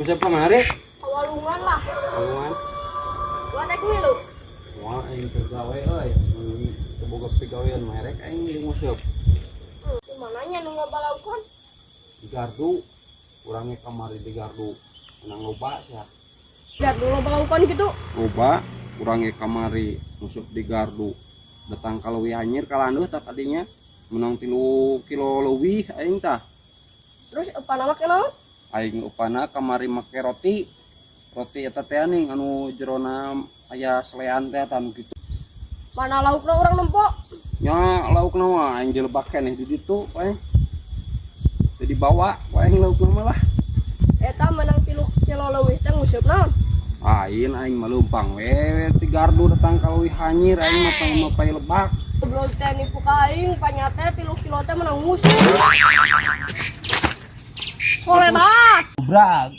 Siapa kamari? Walungan lah. Walungan. Gua tek milu. Wah, aing keur gawe euy. Teu boga pigawean mah erek aing di nguseup. Di mananya nu ngabalaukan? Di gardu. Urang ge kamari di gardu. Menang loba sia. Gardu lo balaukan gitu. Loba, urang ge kamari nguseup di gardu. Datang ka leuwih hanyir kalanduh tah tadinya. Menang 3 kilo leuwih aing tah. Terus apa nama kenal? Aing upana kamari make roti. Roti eta teh ning anu jerona aya selean teh anu kitu. Mana laukna urang nempo? Nya laukna mah aing dilebak keneh di ditu aing. Teu dibawa aing laukna mah lah. Eta menang 3 kilo leuwih teh nguseup naon? Aing aing mah leumpang we ti gardu datang ka leuwih hanyir aing mah pang mapay lebak. Goblok teh nipu ka aing, panyate 3 kilo teh menang nguseup. Soledat. Brag.